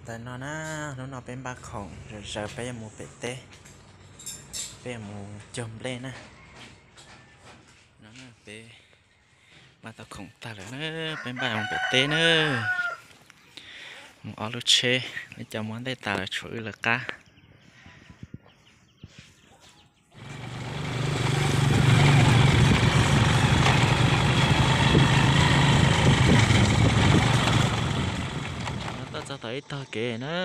Ntawm no na, hnub no peb npaj khoom zawv zawv peb yuav mus pem teb, peb yuav mus cog nplej na. No peb npaj tau khoom tag lawm na, peb npaj mus pem teb na. Mus ob lub tsheb, lawv cov mus ntej tas lawm tshuav wb lawv qab. Tuaj txog tom ib tog kev na.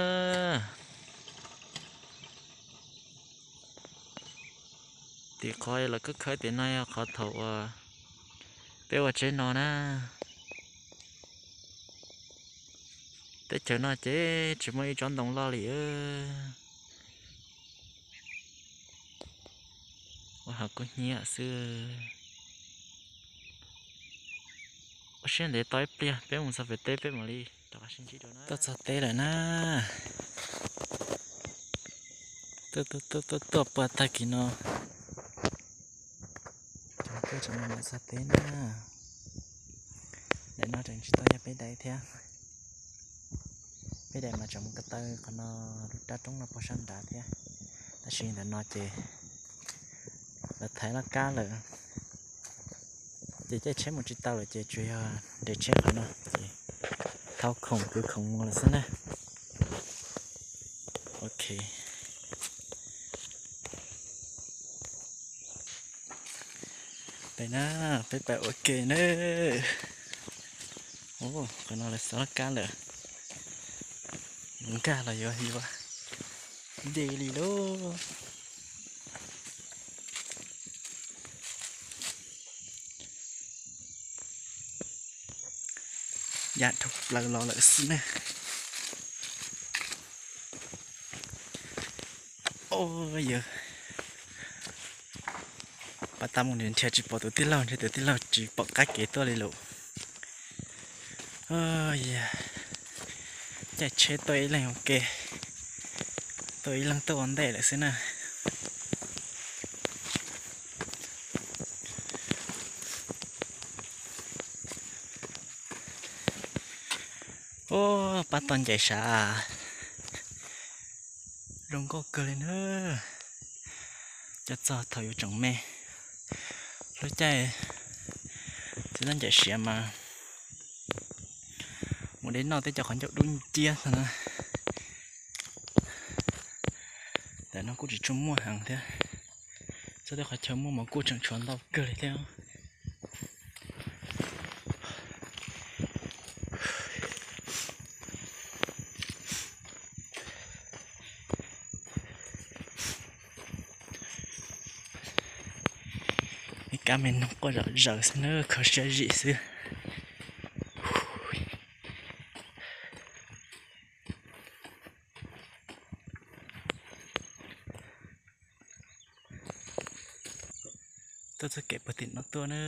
Tim qhov lawv khawb khawb tim no yog qhov thaum uas peb ua tsheb no na. Teb chaws no ces tsis muaj ib tsob ntoo loj li. Ua hav kub hnyiab xwb. Ua siab ntev tos ib pliag peb mus txog pem teb peb mam li rov qab sib ntsib dua na. Tuaj txog teb lawm na. Tuaj tuaj tuaj tuaj pua tag kis no. Cov tuaj tseem mus txog teb na. Daim no tseem tsis tau yog peb daim thiab. Peb daim mas tseem mus ko taw qhov no, lub rab roob no puag sab nrad thiab. Tab sis ntawm no ces lawv thaiv laj kab lawm, ces caij tsheb mus tsis tau lawm ces tsuas yog nres tsheb qhov no ces thau khoom kwv khoom mus lawm xwb na. Ok. Peb na, peb pais ua ke na. Qhov no lawv xov laj kab lawm, nkag los yuav yuav nce li lauj. Ya dhau plaws los lawm xwb na. Yawg, pab tab mus nrhiav tsis pom tus tij laug, ntshe tus tij laug tsis pom qab kev tuaj li lawm. Caij tsheb tuaj ib leeg ua ke, tuaj ib leeg tuaj ua ntej lawm xwb na. Ub, pab toj ncaim sav, zoo nkauj kawg li na. Cov txog thaum yuav tseem me, lub caij txiv toj ncaim siav mas mus de noj tej cov qhov ncauj dub nciab no na. Ntawm no kuj tsis tshua muaj heev thiab, txog tej qhov chaw muaj mas kuj tseem tshuav ntau kawg li thiab. Ib kab me noog quaj zom zaws xwb na, kho siab zim xwb. Tuaj txoj kev puag tim no tuaj na.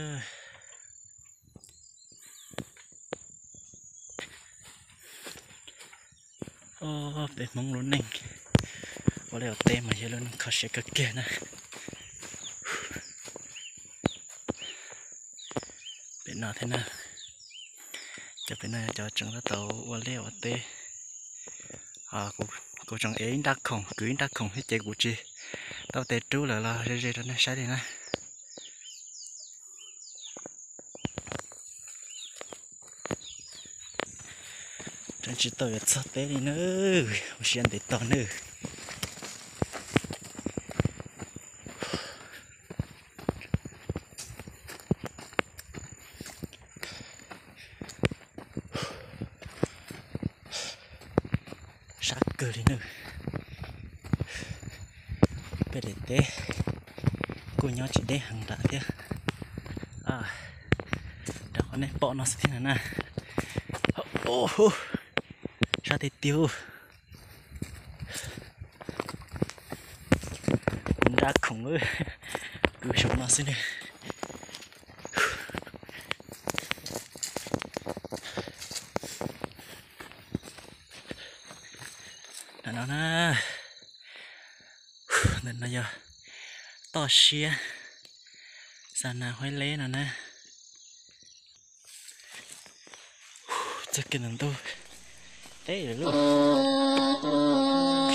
Peb Hmoob lub neej ua liaj ua teb mas yog lub neej kho siab kawg kiag na. Pem no thiab na, cov pem no yog cov tseem tab tom ua liaj ua teb. Kuv tseem ev ib nrab khoom, kwv ib nrab khoom thiab ces kuv tsis tau tes rub lawm los ze ze rau nej saib li na. Tseem tsis tau yuav txog teb li na, ua siab ntev tos nawb. Sab kawg li nawb. Peb daim teb kuj nyob tsis deb heev nram thiab. Rau qhov nej pom no xwb thiab na. Sab tiag tiag. Nrab khoom, kwv saum no xwb nawb. Ntawm no na, ntawm no yog toj siab Xa Nas Huaib Leb no na. Txoj kev ntawm ntug teb lawm lauj.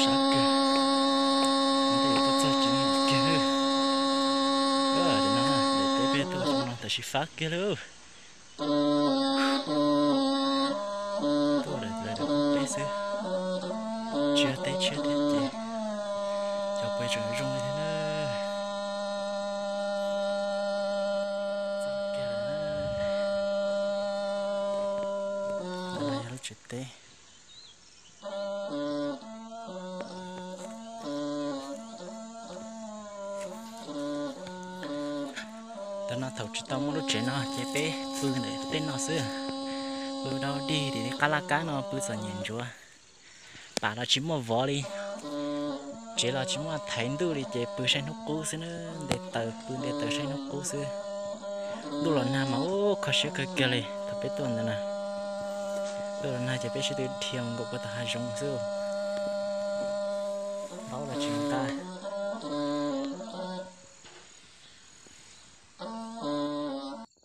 Sab kiag. Ntej tuaj txog tsis kiag. Tam no daim teb peb tuaj no tam sim fab kiag lauj. Tuaj lawm lawm peb xwb. Tshiab teb tshiab teb ces cov peb tseem zoo li thiab na. Txog kiag lawm na. Ntawm no yog lub tsev teb. Tam no thaum tsis tau muaj lub tsev no ces peb pw ntawm tej no xwb. Pw dau dig tim qab laj kab no pw txom nyem ntsuav. Pam los tsis muaj vov li, tsev los tsis muaj thaiv ntuj li ces pw saib hnub qub xwb na, nte taws pw nte taws saib hnub qub xwb. Ntuj los nag mas ub kho siab kawg kiag li thaum peb tuaj ntawd na. Ntuj los nag ces peb sib tw dhia mus nkaum puag tom hav zoov xwb. Ntaub los tsis nqa.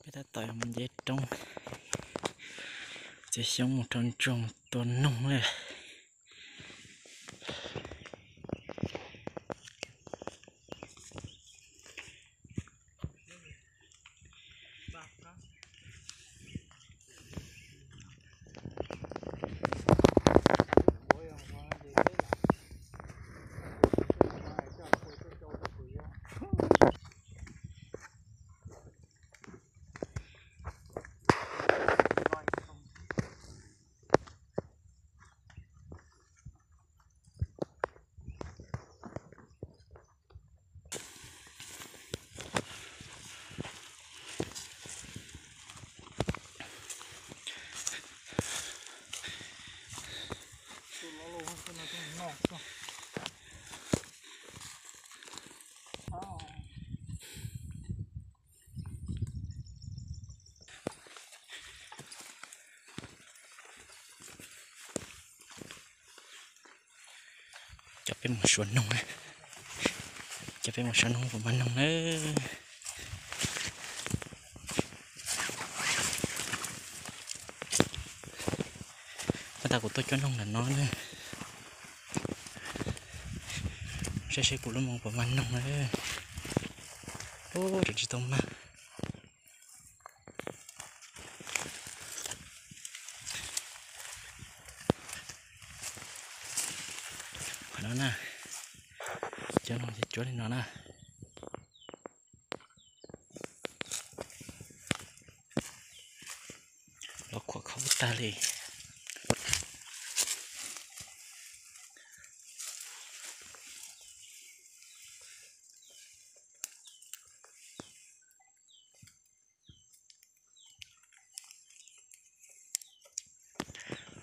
Peb tab tom mus nce roob, txiav xyoob mus rau ntsuag tua noog na. Cov peb mus suav noog, cov peb mus suav noog puas mag noog na. Tab sis kuv tuaj cuab noog ntawm no na. Saib seb kuv lub moo puas mag noog na. Ub, tseem tsis tau mag. Qhov no na, cuab noog ces cuab li no na. Los khuam khaub tag li.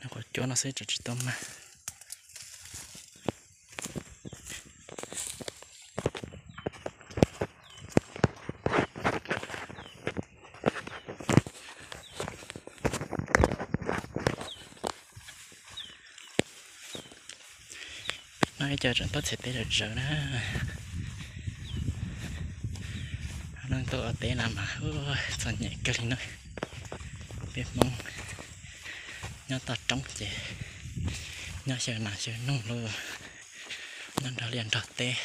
Nws kuj cuab no xwb tseem tsis tau mag. No ib co tseem tuaj txhais teb zawv zawv na. Neeg tuaj ua teb no mas txom nyem kiag li na. Peb Hmoob nyob toj roob ces nyob xyaw nas xyaw noog los nyob nrog liaj nrog teb.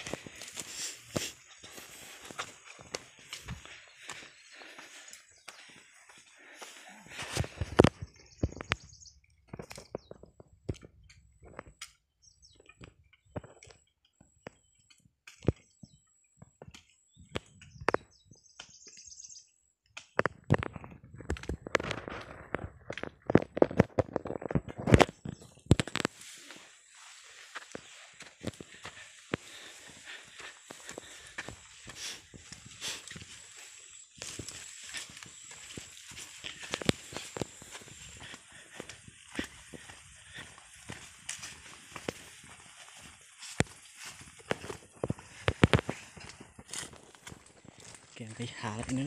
Kev nqis hav lawm na.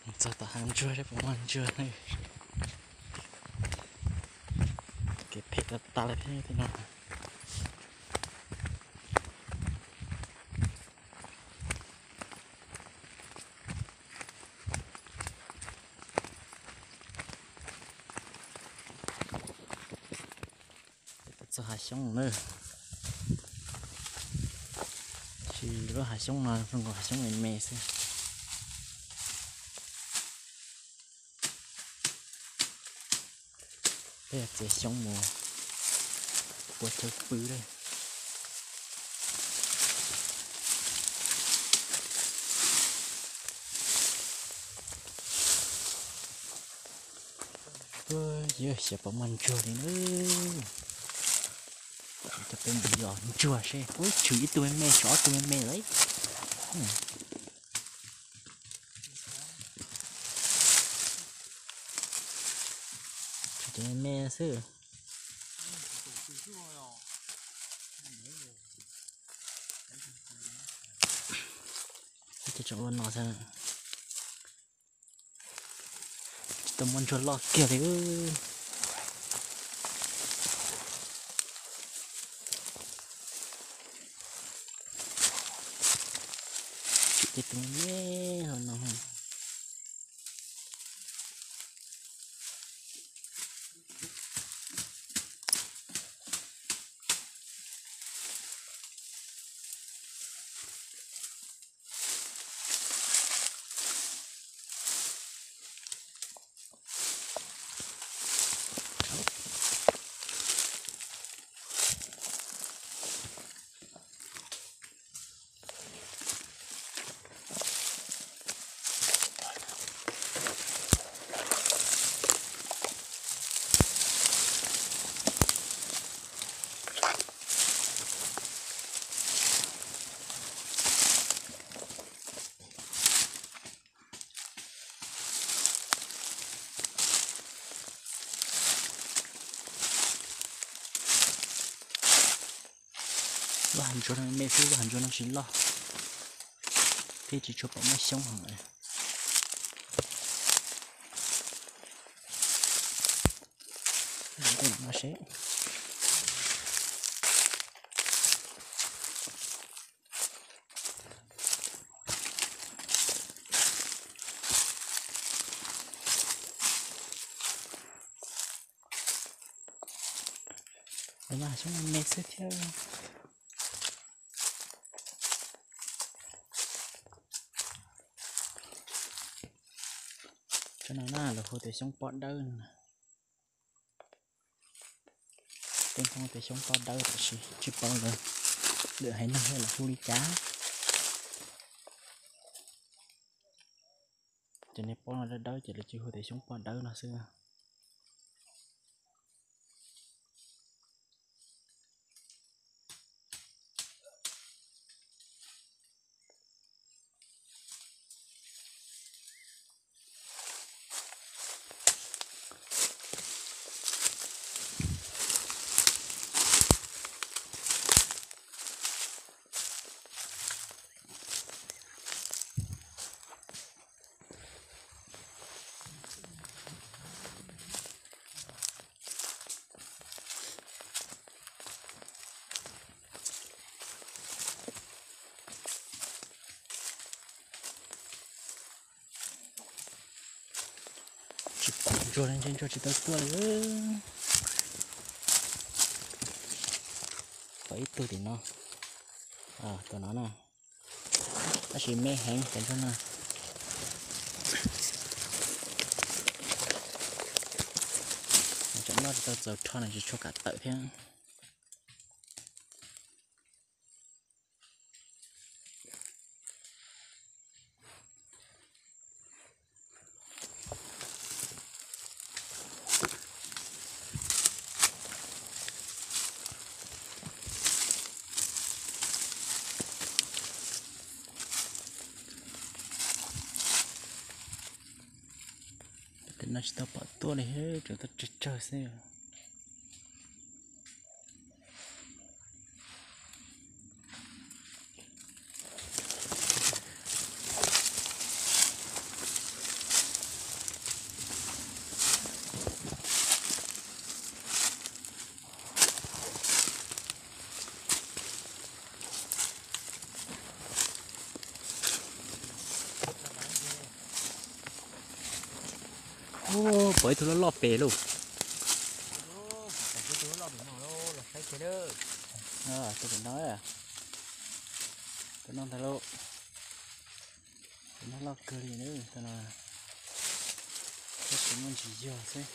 Mus txog tom hav ntsuag seb puas muaj ntsuag na. Kev phem tas tas li thiab tej no. Hav xyoob na, tsis lub hav xyoob no zoo nkaus hav xyoob me me xwb. Peb txiav xyoob mus ua chaw pw lawm. Yog xyov puas muaj ntsuag li na. Coj peb mus yos ntsuag seb. Ub, tshwm ib tug me me, tshuav ob tug me me lawm. Tshuav cov me me xwb. Peb tseem ua no xwb. Tsis tau muaj ntsuag loj kiag li. Tsis tej tus me hauv no. Lub hav ntsuag no me xwb, lub hav ntsuag no tsis loj, thiab tsis tshua pom muaj xyoob heev. Tej no seb. Lub hav xyoob me xwb thiab. Cov no na lawv hu tias xyoob pob dawb no. Tej Hmoob tias xyoob pob dawb tab sis tsis paub lawv lwm haiv neeg lawv hu li cas. Ces nej pob no dawb dawb ces lawv cia hu tias xyoob pob dawb no xwb. Tsis pom ntsuag li, ntshe ntsuag tsis tau tuaj li. Pom ib tug tim no, tus no na, tab sis me heev cov ntsuag no. Tsam no tsis tau txaus rho no tsis tshua kam tawm thiab. Tam no tsis tau pom tuaj li, tsuas tuaj tsawg tsawg xwb. Ub, pom ib tug loj loj pem lauj. Tus no, tus no ntag lauj, tus no loj kawg li na, tus no tsis muaj ntsis yog xwb.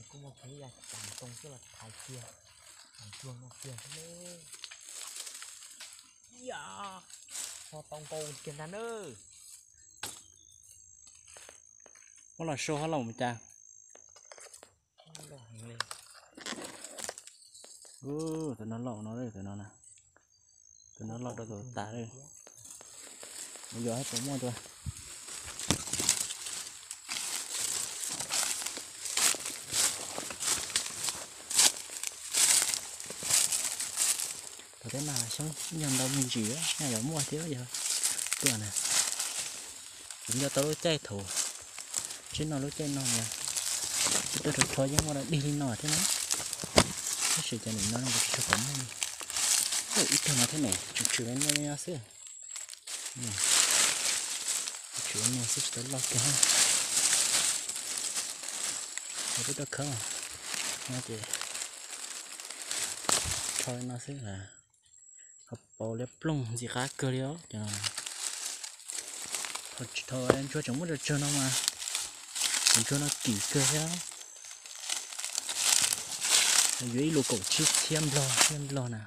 Kuj muaj qhov ib yam tas ntoo xwb los thaiv kiag, ntsuag no kiag xwb. Ho tau nkaus kiag ntag na. Muab los sau hab los mus cas. Tus no loj no, tus no, tus no loj rau tus tas lawm. Mus yos hab puas muaj dua. Thaum peb mag xyoob nyuag ntau me ntsis, nyaj yuav muaj thiab yog tuaj na. Kuv nco tau lub caij thaum tsis noj lub caij no na, ib tug rau rho yeej muaj dog dig li no thiab na. Tab sis cov nim no kuv tsis tshua pom muaj li. Ib tug no thiab ne, tsw tsw li no xwb. Tsw tsw li no xwb tsis tau loj kiag. Yog peb tuaj khawb no ces rho li no xwb. Ho paus liab ploog ntxim qab kawg li os. Ho tsis tau ntsuag tseem muab tsawg tsawg no mas, tus ntsuag no kim kawg thiab. Yuav ib lus kaum tsib txhiab nplog, txhiab nplog na.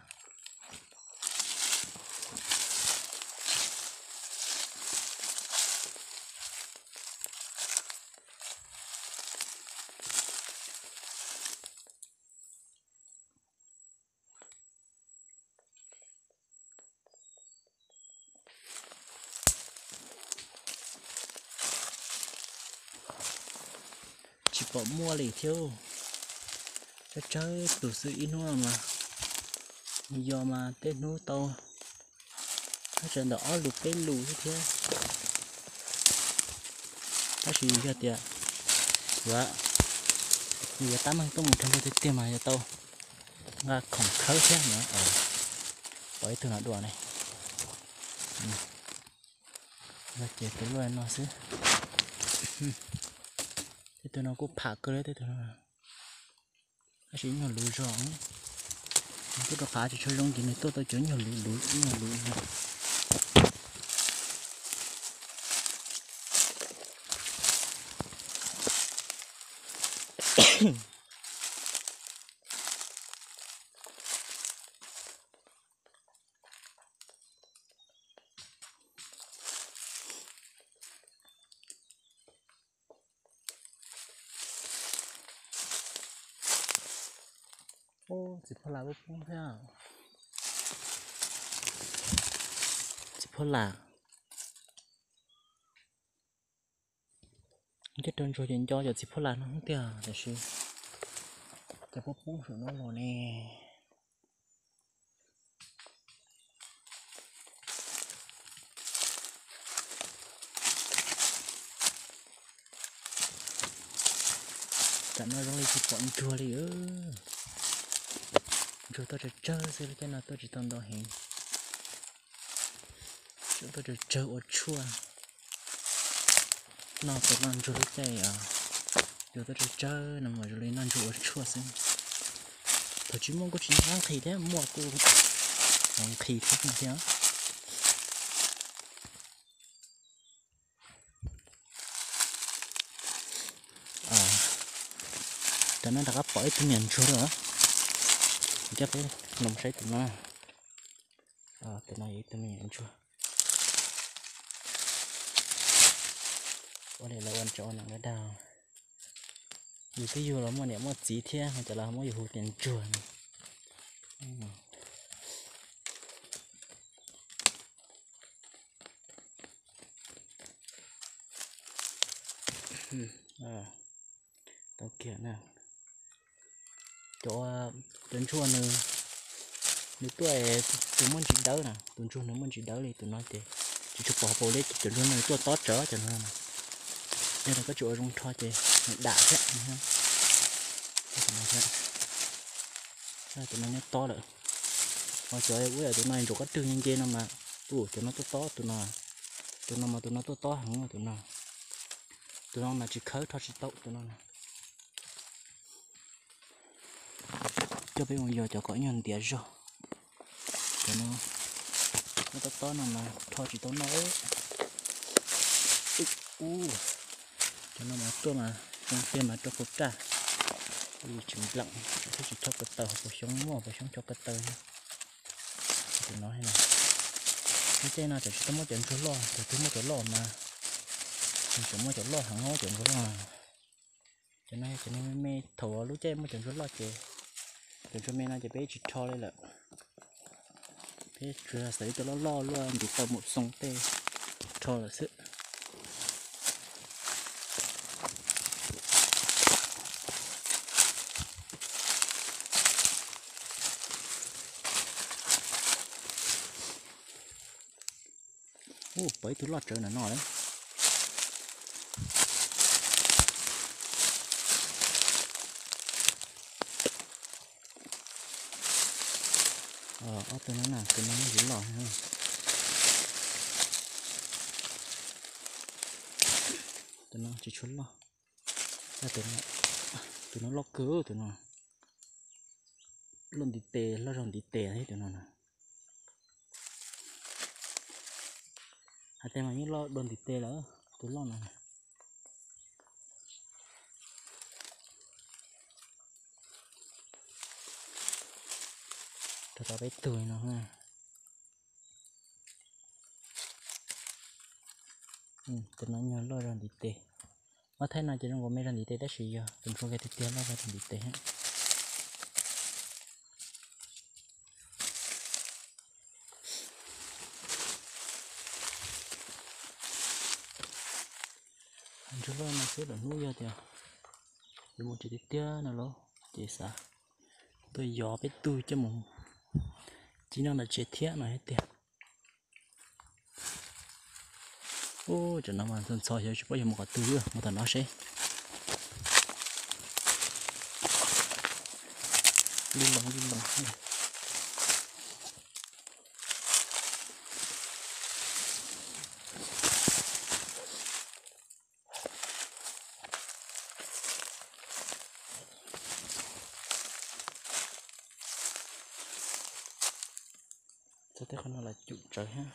Tsis pom muaj li thiab. Tsawg tsawg tus xwb ib hnub no mas, mus yos mas tej hnub tau, tab sis ntawm ob lus peb lus xwb thiab. Tab sis yog tias yuav, yog yuav tab meeg tuaj mus rau ntug tiag tiag mas yuav tau nqa khoom khawb thiab no. Pom ib tug no dua ne. Yog ces tus luaj no xwb. Tej tug no kuj pham kawg li tej tug no. Tab sis nyuag luv zog, nws tuaj rau qhov tsis tshua zoo ces nws tuaj tau cov nyuag luv luv, nyuag luv no. Txiv phab lam poob poob thiab. Txiv phab lam. Ntiaj teb ntsuag ces nco cov txiv phab lam no tiag tiam sis cas poob poob saum no los ne. Tam no zoo li tsis pom ntsuag li. Ntsuag tuaj tsawg tsawg xwb, lub caij no tuaj tsis tau ntau heev. Tuaj tsawg tsawg ua tshuaj. Noj tau noj ntsuag lub caij os. Ntsuag tuaj tsawg tsawg no mas zoo li noj ntsuag ua tshuaj xwb. Thaum tsis muaj kuj tsis nqhis thiab, muaj kuj nqhis thiab thiab. Tam no rov qab pom ib tug me nyuam ntsuag lawm. Coj peb los saib tus no. Tus no yog ib tug me nyuam ntsuag. Ua li lawv ua tso ua neem dawb dawb. Yus twb yug los muaj niam muaj txiv thiab no ces lawv muab yus hu tias ntsuag no. Tau kiag na. Cov, cov ntsuag nws, nws tuaj, tus muaj ntsis dawb na, tus ntsuag nws muaj ntsis dawb li tus no ces tsis tshua pom hauv paus li. Cov ntsuag no nws tuaj tob tsawv cov no. Yog tias koj tsis ua zoo rho ces nws dam thiab. Tus no nyob tob lawm. Ho cov ua tus no ntsuag koj rwg nce nce no mas, tus, cov no tuaj tob tus no. Tus no mas tus no tuaj tob heev tus no. Tus no mas tsis khawb rho tsis tau tus no. Coj peb mus yos cov kom ib nyuag ntiav zog. Cov no, muab tob tob no mas rho tsis tau noj. Ub, cov no mas tuaj mas zoo tiag mas rau kuv raj. Tsis npleem, thiab tsis rho ko taw, hauv paus xyoob muaj, hauv paus xyoob rho ko taw. Tus no, lub caij no tseem tsis tau muaj cov ntsuag loj, thaum twg muaj cov loj mas, tseem muaj cov loj heev, muaj cov ntsuag loj. Cov no yog cov me me, thaum lub caij muaj cov ntsuag loj ces cov ntsuag me no ces peb tsis rho li lawm. Peb tsuas xaiv cov loj loj luaj ntiv taw mus xoo tej rho lawm xwb. Ub, pom ib tug loj tsawv na no lawm. Ob tug no na, tus no muaj tsis loj. Tus no tsis tshua loj. Tus no loj kawg, tus no loj ntiv tes, loj zog ntiv tes thiab tus no na. Hais tias mas yeej loj dua ntiv tes lawm, tus loj no. Rau tau peb tug no. Tus no nyuag loj zog ntiv tes. Muab thaij no ces zoo nkaus me zog ntiv tes tab sis yog tus ntsuag kiag tiag tiag loj zog ntiv tes. Ntsuag loj no xwb, lwm hnub yog tias yuav mus tsev tiag tiag no los ces xav tuaj yos peb tug coj mus ci noj ntawm tsev thiab no thiab tiag. Ub, cov no mas ntxhov ntxhov xyov tsis paub yog mus qhov twg, mus tom no seb. Li loo li loo. Txog tej qhov no lam cum tsawv thiab.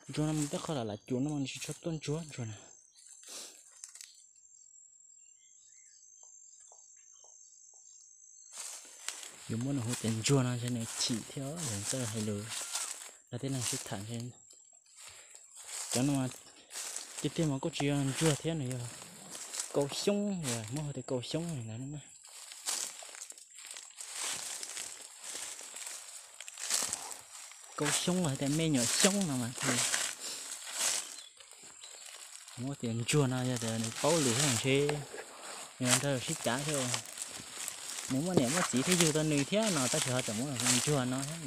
Ntsuag no mas tej qhov lam lam cum no mas nws tsis tshua tuaj ntsuag ntsuag na. Yus muab nws hu tias ntsuag no ntshe nws chim thiab, yus txawj hais lus rau tej neeg sib tham ntshe. Cov no mas tiag tiag mas kuj tsis yog ntsuag thiab, nws yog kaus xyoob, muab hu tias kaus xyoob li ntawd. Kaus xyoob los hais tias me nyuam xyoob no mas thiaj muab tias ntsuag no, yog tias nws paub lus thiab ntshe nws nrog sib cav thiab. Nws muaj niam muaj txiv thiab yug tau nws thiab no tab sis ho tseem muab ntsuag no thiab.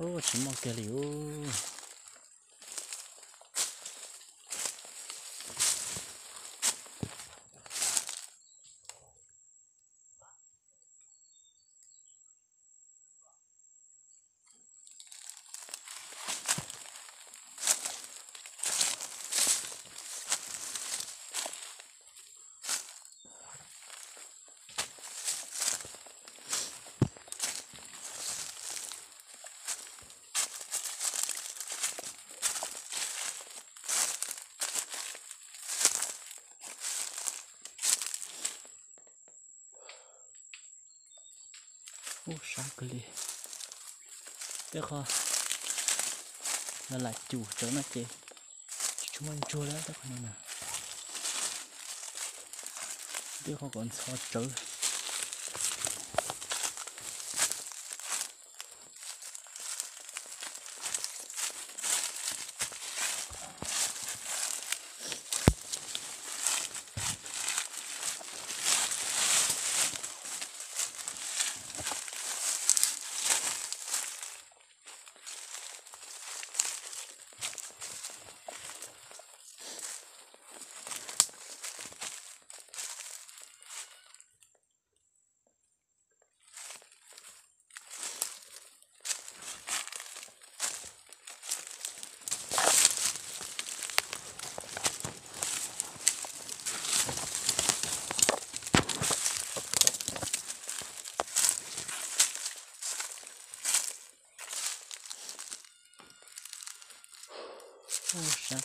Ub, tsis muaj kiag li ub. Ub, sab kawg li. Tej qho lam lam cum tsawv no ces tsis tshua muaj ntsuag lawm tej qho no na. Tej qho kom ntxhov tsawv.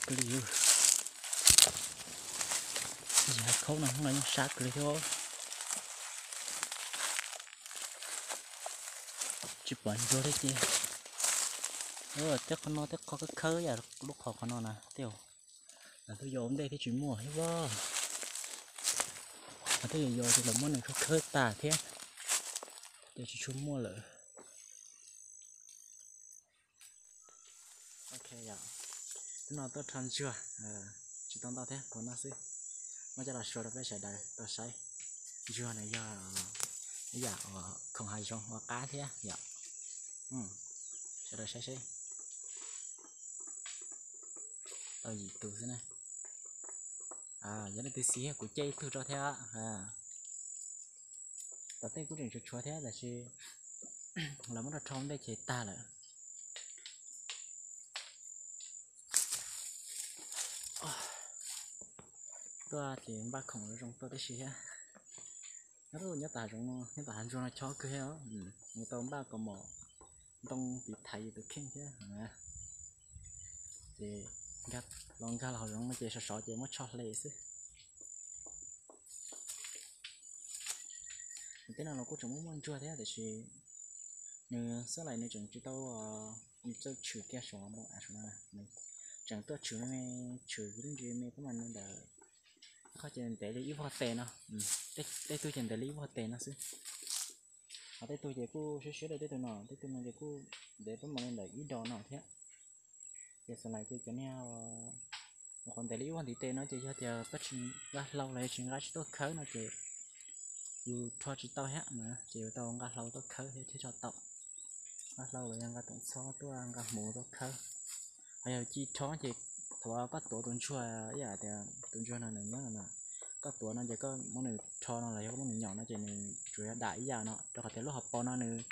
kawg li. Yog khaub no hnub no yeej sab kawg li thiab. Tsis pom ntsuag li ces. Tej qhov no tej qhov khawb khawb yam lub qhov qhov no na tej. Lawv twb yos ua ntej thiab tsis muaj thiab. Lawv twb yos yos ces lawv muab nws khawb khawb tas thiab, ces tsis tshua muaj lawm. Ok yom, hnub no tuaj rho ntsuag, tsis tau ntau thiab, tau no xwb. Muab coj los show rau peb sawv daws tau saib. Ntsuag no yog ib yam uas khoom hav zoov ua qab thiab yom. Sawv daws saib seb. Tau yim tus xwb na. Yog leej twg xis kuv cia ib tug rau thiab. Tom tej kuj tseem tshuav tshuav thiab tab sis lawv muab rho rho ua ntej ces tag lawm. Tuaj ces npaj khoom zoo tuaj tib si thiab. Nyob tom hav zoov no, nyob tom hav ntsuag no chob kawg thiab. Mus tau npaj kaus mom ntoo tiv thaiv yus tus kheej thiab. Ces los nkag los hav zoov no ces sov sov ces muab tsho hle xwb. Tej no los kuj tseem muaj muaj ntsuag thiab tab sis nws xab lais nws tseem tsis tau, nws txawj tshwm kiag saum ntoo av saum no. Nws tseem tuaj tshwm me, tshwm lub ntsis me pab mas ntawm qhov ces ntev li ib vog tes no. Tej tug ces ntev li ib vog tes no xwb. Ho tej tug ces kuj siab siab li tej tug no, tej tug no ces kuj ntev pab mas li ntawm ib dos no thiab. Ces xab lais ces cov niag qhov ntev li ib vog ntiv tes no ces yog tias koj tsis nqa hlau los yog tsis nqa tsis tuaj khawb no ces yus rho tsis tau thiab, ces yuav tau nqa hlau tuaj khawb thiab thiaj rho tau. Nqa hlau los yog nqa toom txhob tuaj, nqa hmuv tuaj khawb. Ho yog ci rho ces thaum koj tuav tus ntsuag ib yam tias tus ntsuag no nws nyob no, koj tuav no ces koj muab nws rho no los yog koj muab nws nyom no ces nws tsuas yog dam ib yam no, rau qhov tias lub hauv paus no nws,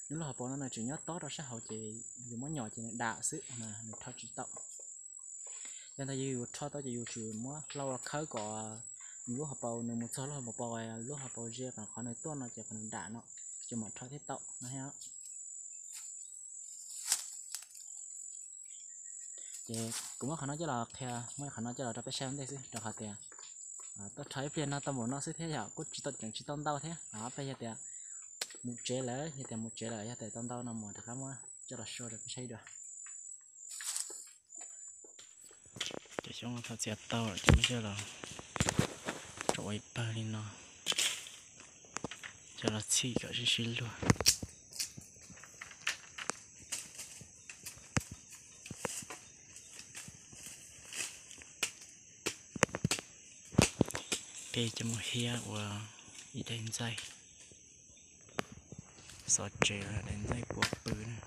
nws lub hauv paus no nws tseem nyob tob rau sab hauv ces yus muab nyom ces nws dam xwb, nws rho tsis tau. Yog ntawd yus rho tau ces yus tsuas muab hlau los khawb kom nws lub hauv paus nws mus txog lub hauv paus, lub hauv paus ze kom qhov nws tuaj no ces qhov nws dam no ces mam rho thiaj tau no thiab. Ces kuv muab qhov no coj los qhia, muab qhov no coj los rau peb saib ua ntej xwb rau qhov tias tuaj rho ib pliag no tau npaum no xwb thiab yom, kuj tsis tau tseem tsis tau ntau thiab. Peb yog tias mus tsev lawm, yog tias mus tsev lawm yog tias tau ntau no mus rov qab muab coj los show rau peb saib dua. Cov xyoob no thauj txiav tau lawm ces muab coj los rau ua ib pawg li no, coj los txhij kom sib sib luag. Peb coj mus hiab ua ib daim ntxaij, xov tsev daim ntxaij puas pw na.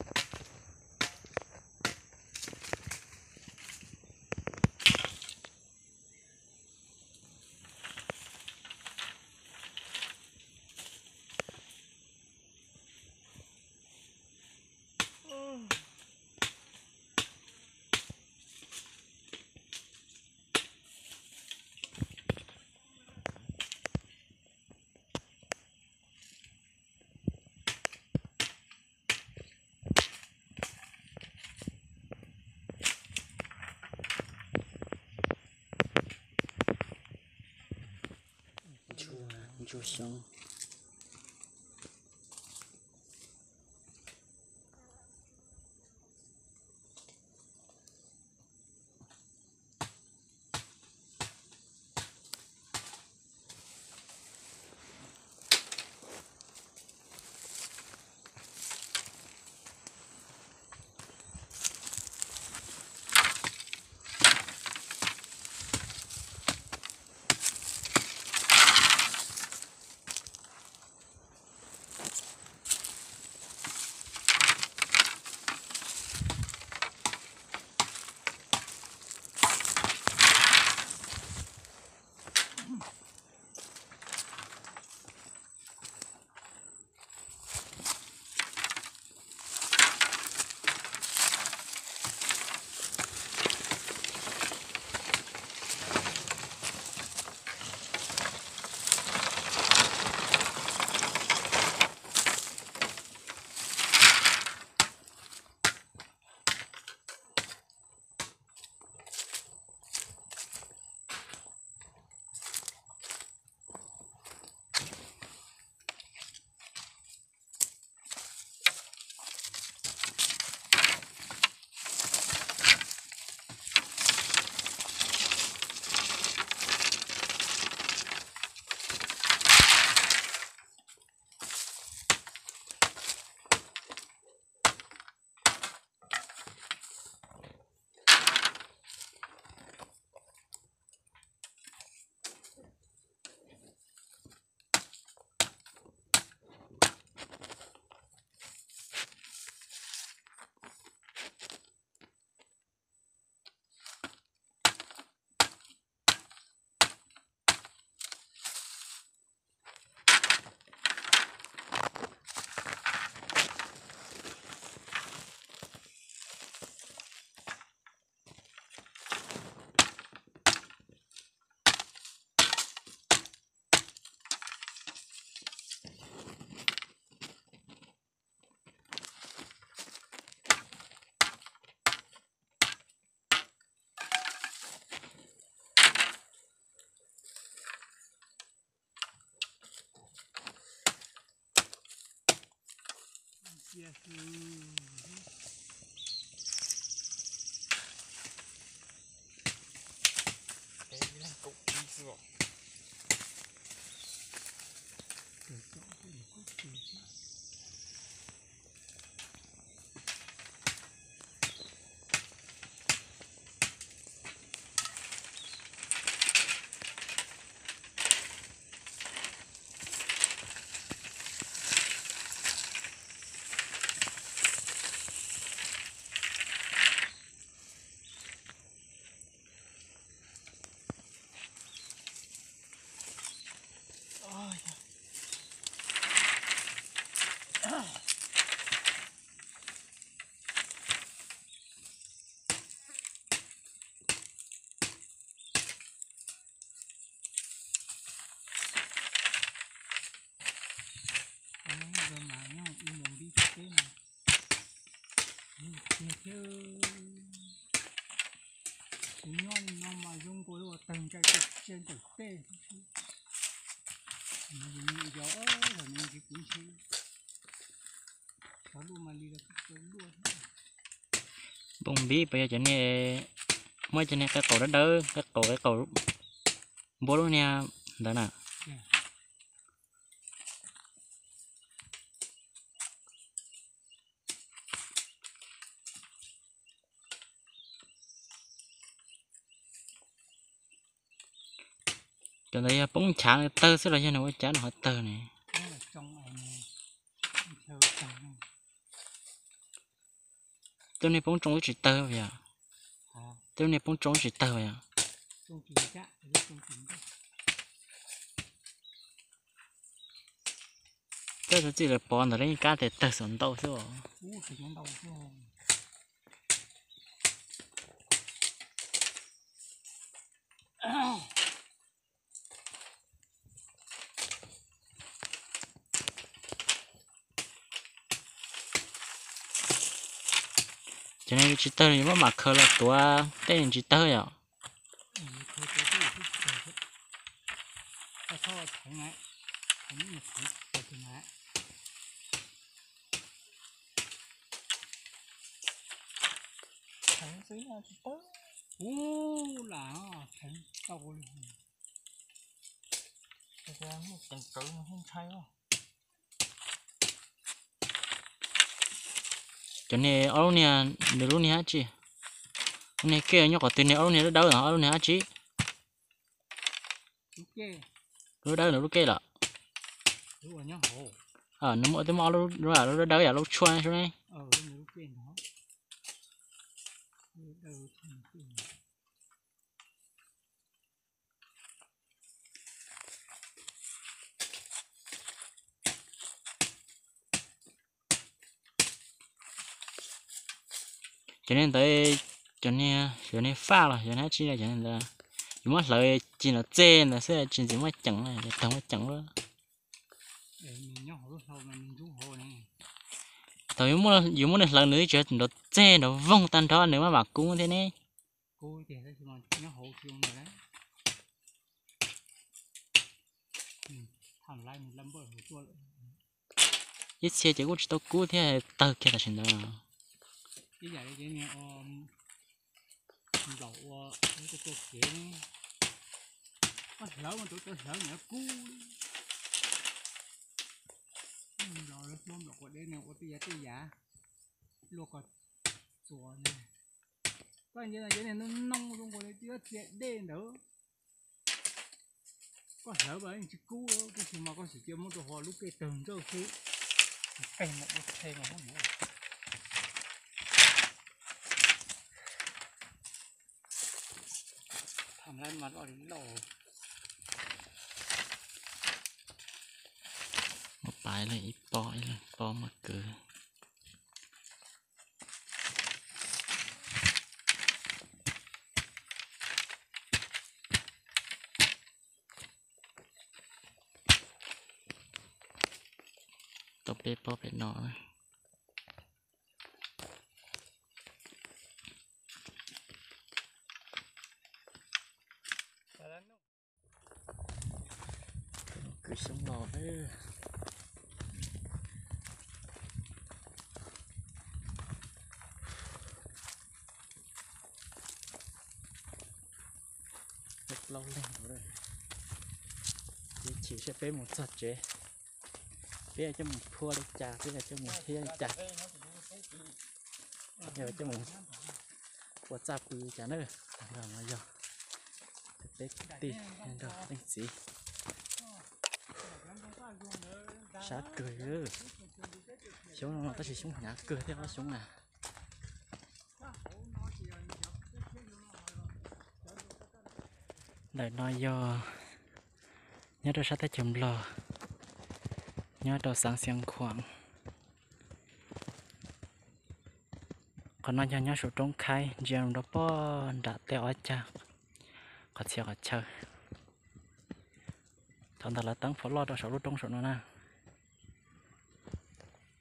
Ntsuag xyoob. Tus nyob li no mas zoo nkaus li uas tawg ntsais tawg tsiaj ntawm tej xwb. Yog los nws tsis kuv ntshe xyov luaj mas li los kuj tau luaj thiab. Npoo npib puas yog cov niag, muab cov niag qe qaum dawb dawb, qe qaum, qe qaum npua lub niag ntawd na. Cov ntawd yog poob nchav tawg xwb los yog nws ua cas nws ho tawg ne? Tej niag poob tsoo twb tsis tawg yom? Tej niag poob tsoo twb tsis tawg yom? Tej txhua txij lawv pov ntawd lawv yeej kab tias tawg xaus ntau xwb os. Cov niag tsis tawg yuav muab mam khaws los tuav tej tsis tawg yom? Ub, lam theev tau li. Muaj teev kawv no thiaj ntshai. Cov niag ob lub niag, nws lub niag dab tsi? Lub niag kej nyob qhov twg, niag ob lub niag dawb dawb no ob lub niag dab tsi? Lub dawb nws lub kej lawm. Nws muaj twb muaj ob lub, lub dawb dawb yam lub tshuaj sub ne. Cov niag ntawd, cov niag, cov niag faj los cov niag dab tsi, cov niag ntawd yuav muab hlawv ci nov txej ntawd xwb, tsis ntxim muaj ceem, tawg muaj ceem lawm. Thaum yuav muab nws hlawv nws tseem nrov txeg nrov voog tag nrho nws maj mam kub thiab ne. Ib txhia ces kuj tsis tau kub thiab, tawg kiag tam sim ntawd. Nplaum ua ua tua kev ne, koj hlawv mas tus tau hlawv niam kub li. Nplaum lawv hlua nplaum quav dev ne ua tej yav tej yav, luaj koj txuas ne. Koj ntsia no cov niag noob noob zoo nkaus li twb yuav txia dej ntawd. Koj hlawv mas yeej tsis kub, tab sis mas koj tsis cia muab rau hauv lub kej tawg ntsawj xwb. Peg mas ua txhe mas muab yuav. Tham lab mas loj li loj. Muab pais leej ib pob ib leeg pob mas kwv. Tau peb pob pem no na. Kwv xyoob los. Saib peb mus txog tsev, peb coj mus phua li cas, peb coj mus thiab li cas, coj mus ua txaj pw li cas na. Tag nrho no yog peb kwv tij nrog leej txiv. Sab kawg, xyoob no tab sis xyoob hnyav kawg thiab ob xyoob na. Ntawm no yog nyob rau sab teb chaws Nplog, nyob rau xeev Xiav Khuam. Qhov no yog nyob saum roob Khaib, ntsia rau pog nram tej ob cag qhov txhia qhov chaw. Thaum ntawd lawv teeb fov loj rau saum lub roob saum no na,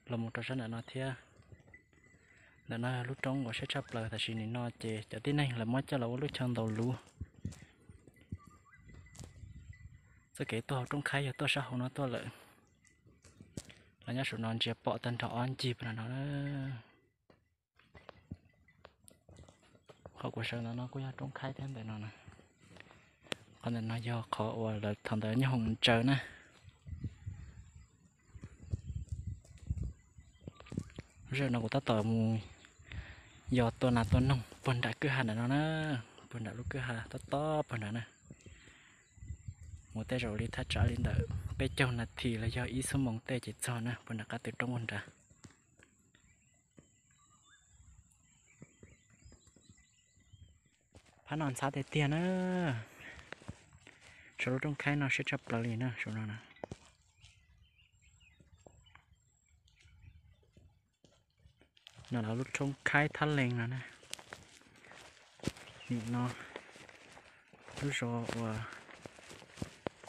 los mus rau sab nram no thiab. Ntawm no yog lub roob uas siab tshaj plaws tam sim nim no ces cov tib neeg lawv muab coj los ua lub chaw ntaus luv. Txoj kev tuaj hauv roob Khaib yog tuaj sab hauv no tuaj lawm. Los nyob saum no ntsia pom tag nrho ob ncig pab no no. Qhov kuv sawv ntawm no kuj yog roob Khaib thiab ntawm no na. Qhov ntawm no yog qhov uas lawv thaum ntawd nyob hoom ntsaws na. Lub sij hawm no kuv tab tom mus yos tua nas tua noog puag nram kwj ha nram no na, puag nram lub kwj ha tob tob puag nrad na. Mus tej zaum li thaj tsam li ntawm peb caug nas this los yog ib xuab moos tej ces txog na, puag nram qab tw roob puag nrad. Phab no ntxhab tiag tiag na. Saum lub roob Khaib no siab tshaj plaws li na, saum no na. No lawv lub roob Khaib Thab Lees no na. Nim no lub zos uas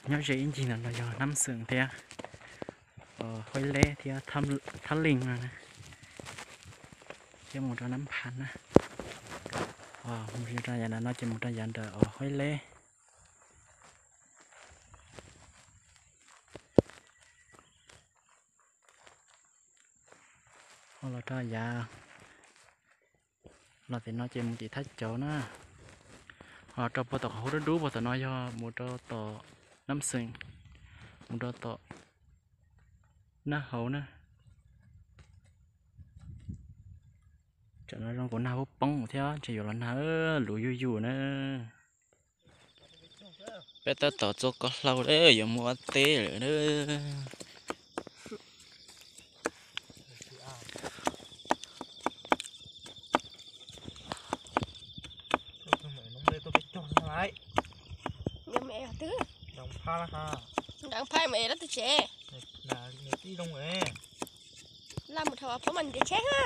nyob ze ib ncig ntawm no yog Nab Xeem thiab Huaib Leb thiab Thab Lees no na, thiab mus rau Nab Phav na. Mus rau yav no ces mus rau yav ntawm Huaib Leb. Ho los rau yav, los tim no ces mus tim Thab Cauv na. Ho los rau puag tom qhov hub dub dub puag tom no yog mus rau tom Nab Xeem, mus rau tom Nab Hauv na. Tsam no zoo kuv nag huab poob thiab ntshe yuav los nag, luv yuj yus na. Peb tab tom txua ko hlau lawm, yuav mus ua teb lawm na. Nrad phaj mas ev dab tsi tsev. Laj mus dhau pab mas ntiav tsheb ha.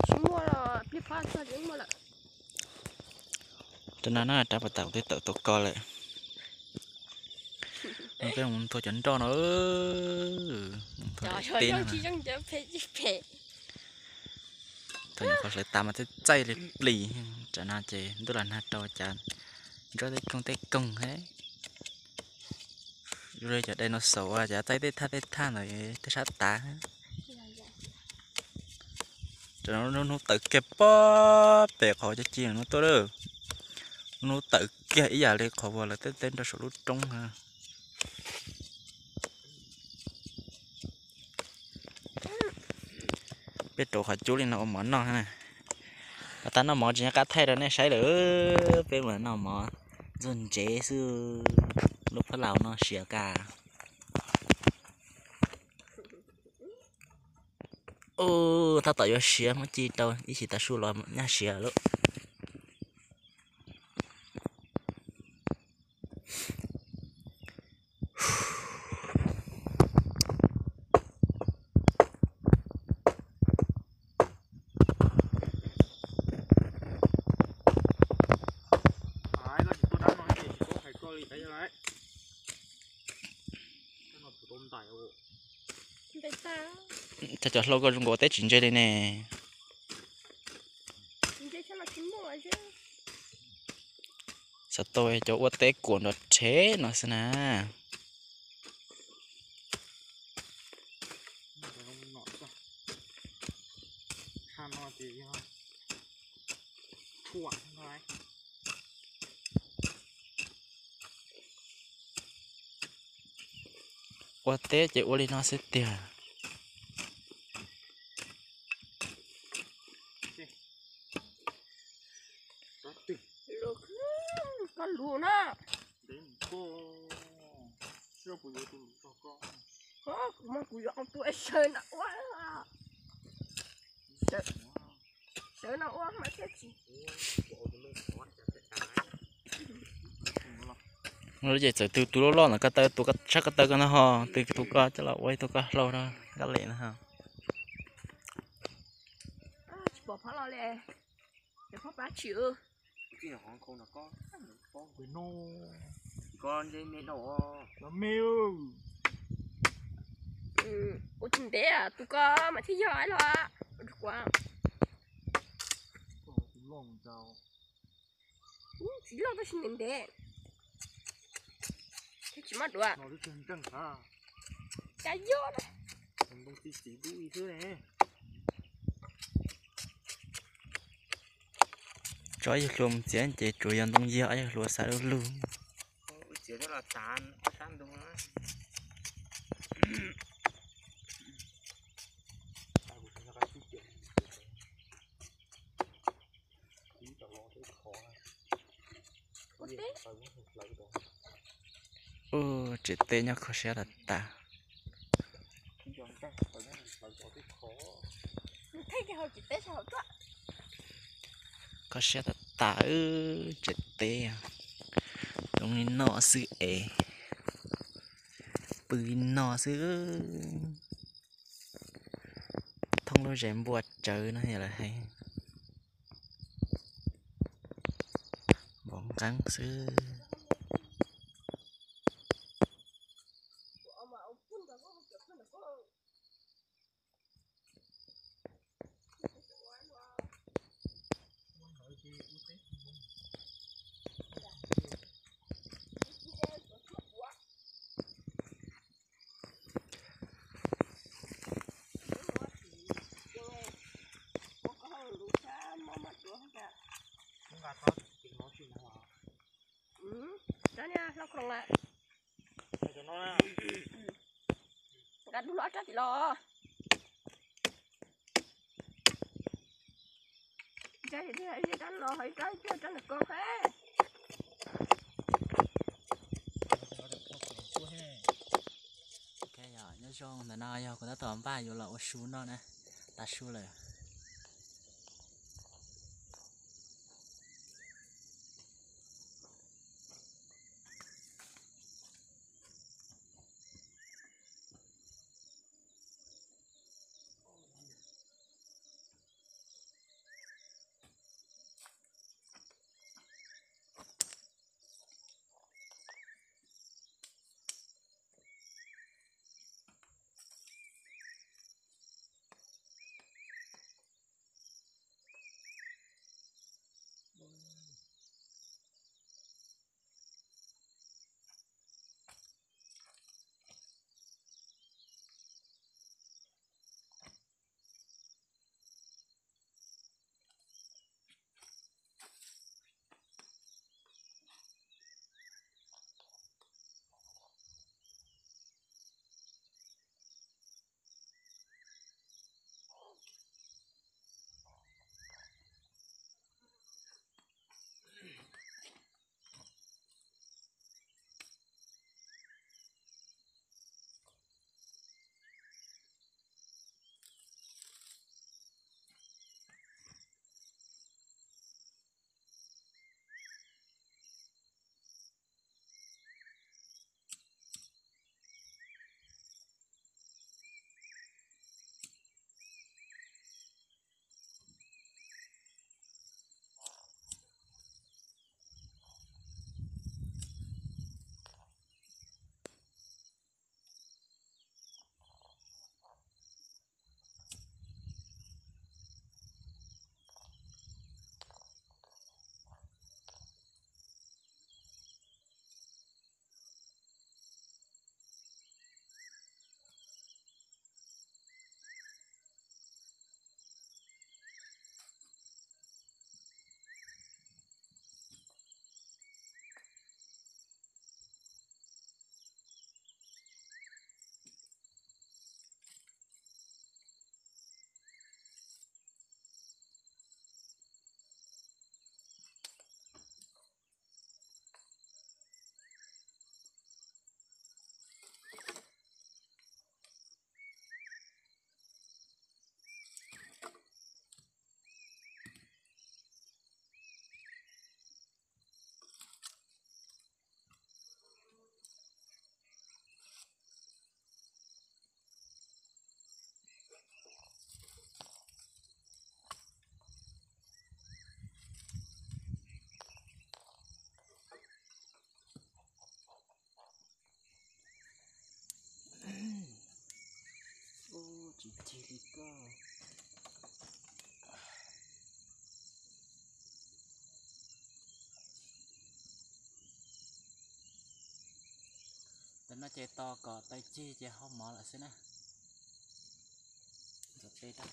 Tsis muaj los plig phab txog tsis muaj lawm. Tam no na rab pas tas twb tawm tua ko lawm. No peb mus nthua cov nroj no, mus nthua daim teb no. Thaum nyuam qhuav hlawv tas mas txaij txaij li plis, tam no ces ntuj los nag rau cas nroj tej koog tej koog he. Zoo li cov dinosaur uas cov txaij tej thaj tej thaj ntawd tej sab tav. Tam no lub hnub tawm kiag pob pem qhov cov ci no tuaj lawm. Lub hnub tawm kiag ib yam li qhov uas lawv tej teb nrog saum lub roob na. Peb rauv qhov cub li no ua mov noj na. Tag noj mov tsis nyob qab thaij rau nej saib lawm, peb mus noj mov ntxuag ntsev xwb, lub phab laus no siav kawg. Tab tom yuav siav, muab ci rau ib chim tav su los nyaj siav lawm. Tag cov hlau koj zoo nkaus teb tsis ntse li ne. Xav tau cov ua teb kuam nrov rhev no xwb na. Ua teb ces ua li no xwb tiag. Koj lus na. Kuv mas kuv yuav tus sawv na ua. Sawv no ua mas thiaj tsis. Lub ces txawm tus tus loj loj ntawd ko taw, tus sab ko taw ko no ho, tus tus ko coj los ua ib tug ko hlau rau Nkaj Lem no ho. Tsis pom phab los li, ces phab pab tsis. Ua tsis ntev tus ko mas thiaj yog los. Txiv loj tab sis ntev ntev, thiab tsis muaj duav. Cas yog na. Tso yawg hluas mus txiav ces tsuas yog ntoo yog yawg hluas xav lug lug. Ub, tsev teb nyob kho siab tas tas. Kho siab tas tas, tsev teb zoo li no xwb es, pw li no xwb. Thoob lub zes npua tsawv no yog lawv hais npua nqeeb xwb. Nqa dub los rab tim los. Nyob zoo, ntawm no yog kuv tab tom npaj yuav los ua su noj na, tas su lawm. Koj, tam no ces tos kom taws cig ces hau mov lawm xwb na. Ntxuav peb rau.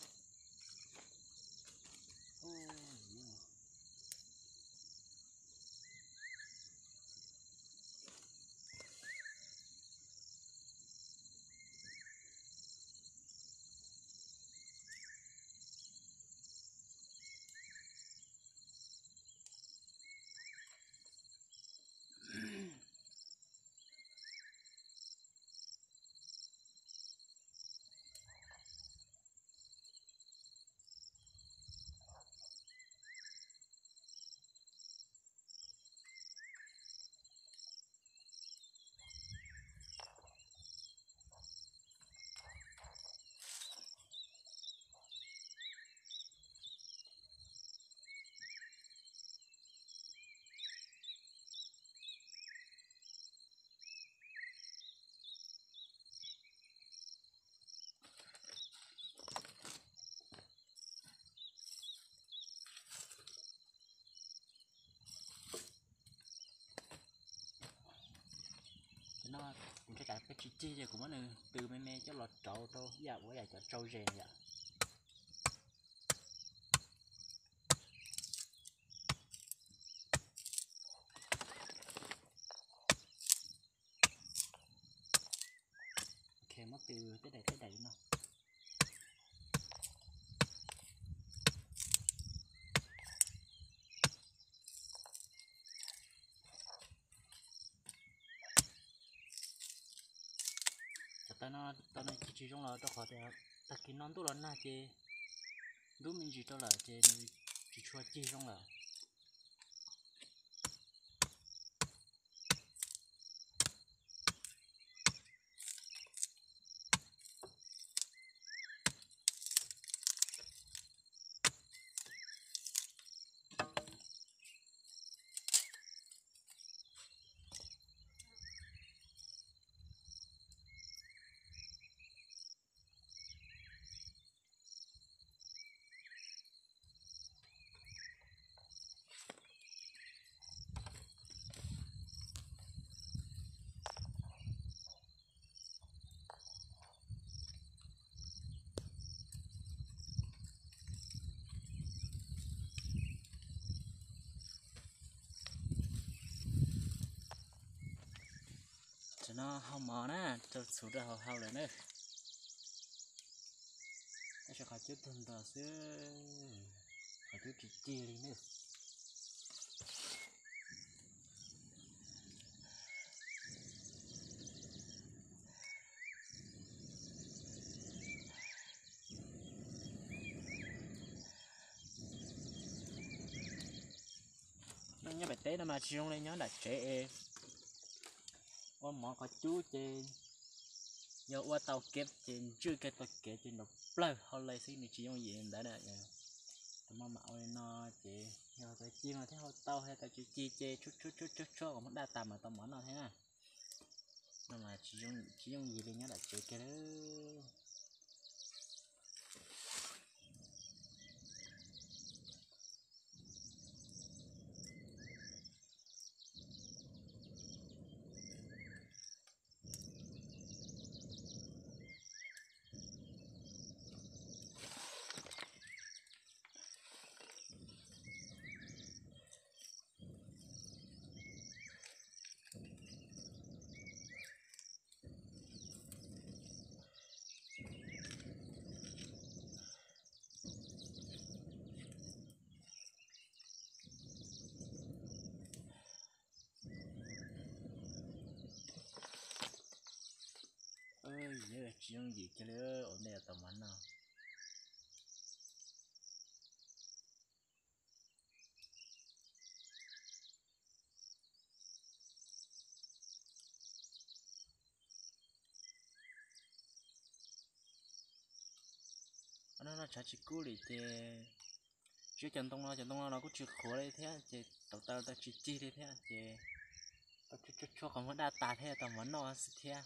Tam no kuv ntshai tsam peb tsis cig ces kuv muab nws tws me me coj los rauv rau ib yam ua yam cov tsau zes na yom. Ok, muab tws tej daim tej daim li no. Cov taws no tau no cig tsis zoo los rau qhov tias tag kis no ntuj los nag ces ntub me ntsis rau lawm ces nws tsis tshua cig zoo lawm. Tam no hau mov na, rau txhuv rau hauv hau lawm na. Tab sis qhov cub tag nrho xwb, qhov cub tsis cig li na. Nyob pem teb no mas tsis zoo li nyob nram tsev es ua mov qhov cub ces yog ua tau kev ces ntswj kiag tau kev ces nrov plawg hau li xwb, nws tsis yooj yim ntawd na. Tus moj mam ua li no ces yog tau cig mas thiaj hau tau, hos tau tsis cig ces tshuab tshuab tshuab tshuab kom muab daj tas mas tau mov noj thiab na. No mas tsis yooj yim li nyob nram tsev kiag lawm. Tsis yooj yim kiag li ua ntej tau mov noj. No tshav tsis kub li ces tsis cov ntoo no, cov ntoo no los kuj tsis qhuav li thiab ces tau taw tau tsis cig li thiab ces tau tshuab tshuab qhov muag daj tas thiab tau mov noj xwb thiab.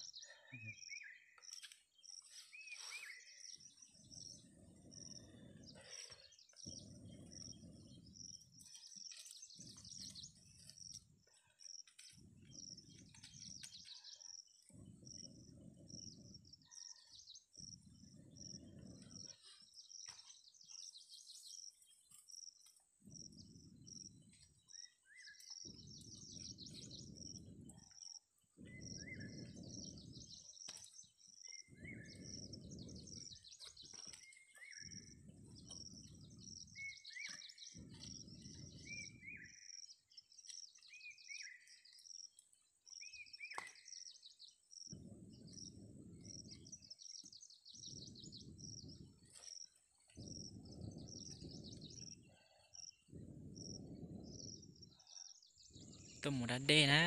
Tuaj mus da dej na.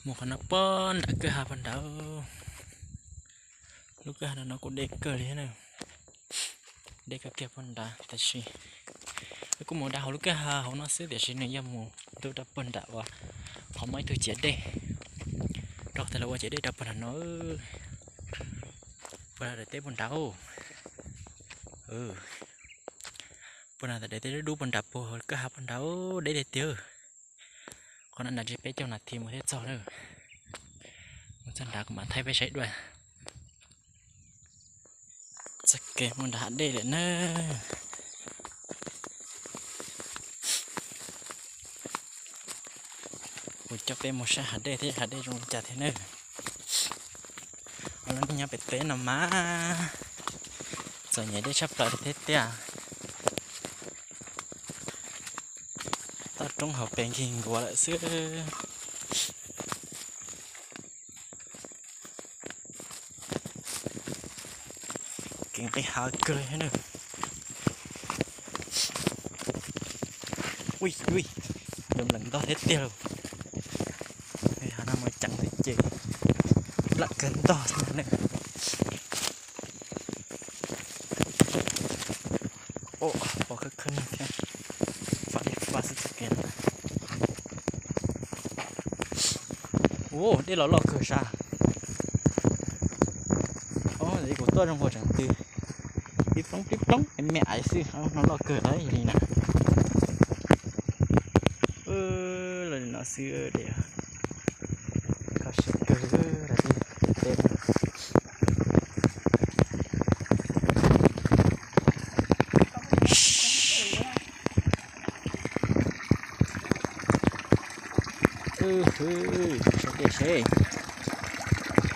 Mus qhov no pog nram kwj ha pog nrad. Lub kwj ha no kuj deb kawg li na. Deb kawg kiag pog nrad tab sis wb kuj mus da hauv lub kwj ha hauv no xwb tiam sis nws yog mus ntub rau pog nram uas qhov muaj ib tug ciav dej, rau qhov tias lawv ua ciav dej rau pog nram no. Pog nram daim teb pog nrad. Pog nram daim teb dub dub pog nrad puag kwj ha pog nrad, deb tiag tiag. Qhov no nrad ntshe peb caug nas this mus thiaj txog na. Mus txog nrad kuv mam thaij peb saib dua. Txoj kev mus nram hav dej lawm na. Kuv coj peb mus saib hav dej thiab hav dej zoo li cas thiab na. Lub neej nyob pem teb no mas txom nyem dej tshaj plaws li thiab tiag. Toj roob hauv pes nkig nkuav lawm xwb. Kev nqis hav kawg li na. Ui, yuav nplees ntog thiab tiag lauj. Hav no mus ceev thiab ces lam kawg ntog xwb na. Pom khawb khawb neeg thiab, fab li fab xwb txoj kev no. Ua dej los loj kawg sas. Kuv tuaj zoo nkaus tseem twg, pib ploob pib ploob me me ais xwb, no loj kawg li na. Los li no xwb de, kho siab kawg li. Hwv, saib dej seb,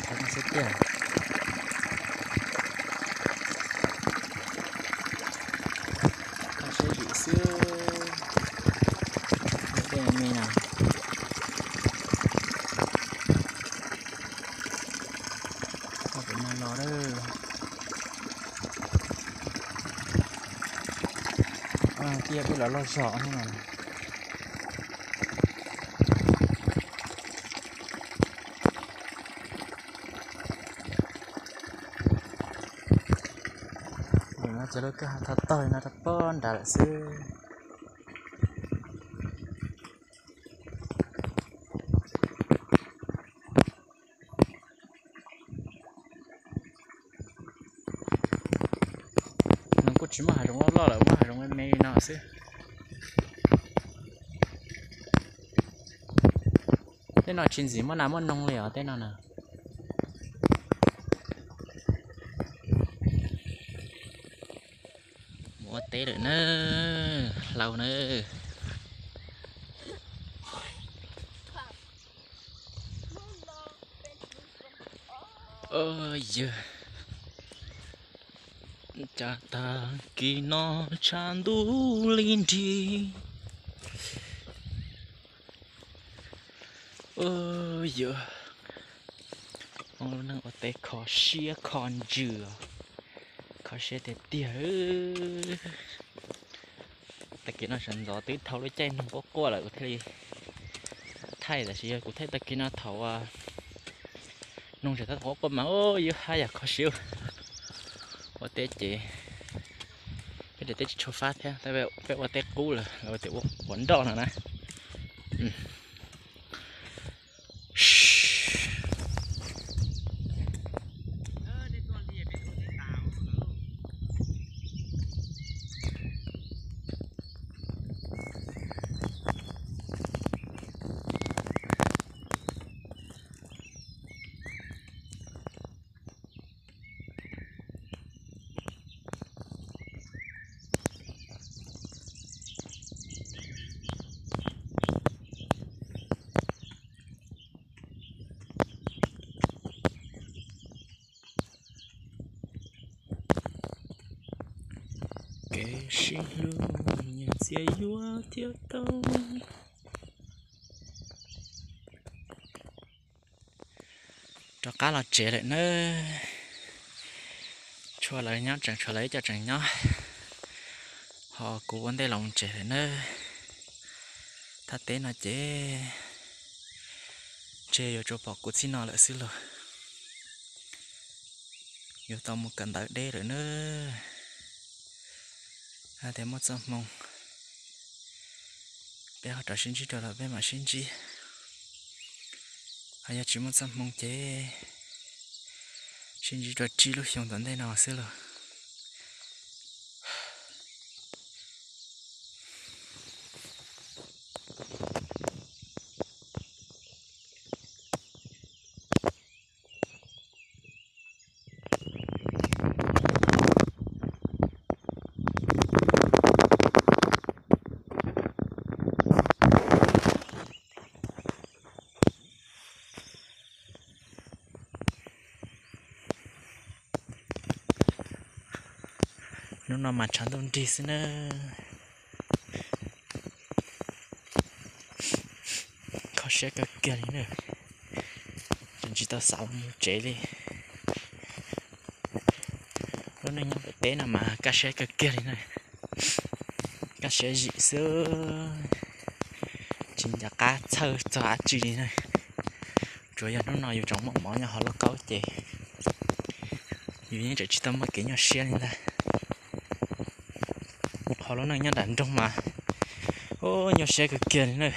saib dej tiag. Kho siab zim xwb, dej me me no. Kho pem no los lawm. Tiaj peb los loj zog no. Nim no cov lub kwj ha tho tog li no rau pog nrad lawm xwb. Nws kuj tsis muaj hav zoov loj loj lawm, muaj hav zoov me me li no xwb. Tej no tsis ntxim muaj nas muaj noog li os tej no na. Mus ua teb lawm na, hlau na. Yawg, cas tag kis no tshav ntuj li nrig. Yawg, hmoob lub neej ua teb kho siab kho ntsws, kho siab tiag tiag. Tag kis no sawv ntxov twb dhau lub caij noog quaj quaj lawm kuv thiaj li thaij, tab sis yog kuv thaij tag kis no thaum noog tseem tab tom quaj quaj mas yus haj yam kho siab. Ua teb ces peb daim teb tsis tshua fab thiab, peb ua teb qub lawm, lawv tias ua quav nroj no na. Sib hlub nyias txias yuav thiaj tau. Rov qab los tsev lawm nawb. Tshuav lawv nyob tseem tshuav lawv ib co tseem nyob, ho kuv ua ntej los mus tsev lawm nawb. Thaj teb no ces ntshe yuav tsuas pom kuv txij no lawm xwb lauj. Yuav tau mus kawm ntawv deb lawm nawb. Hais tias muaj txoj hmoo peb ho rov sib ntsib dua los peb mam sib ntsib. Ho yog tsis muaj txoj hmoo ces sib ntsib dua tsib lub xyoo tom ntej no xwb lauj. Hnub no mas tshav ntuj nrig xwb nawb. Kho siab kawg kiag li na, tseem tsis tau xav los mus tsev li. Lub neej nyob pem teb no mas kaj siab kawg kiag li na, kaj siab zim xwb, tsis nco qab txhawj txog dab tsi li na. Tsuas yog hnub no yus tseem muaj mov nyob hauv lauj kaub ces yus yeej tseem tsis tau muaj kev nyuaj siab li ntag. Ho lub neej nyob nram nroog mas, u, nyuaj siab kawg kiag li na.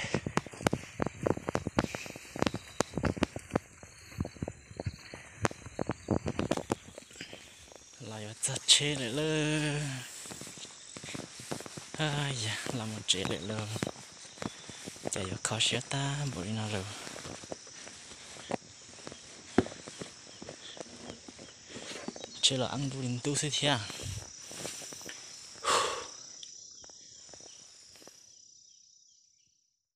Los yuav txog tsheb lawm lauj. Yog los mus tsev lawm lauj, cas yuav kho siab tag npaum li no lawm. Tsheb los ab ntuj li ntub xwb thiab.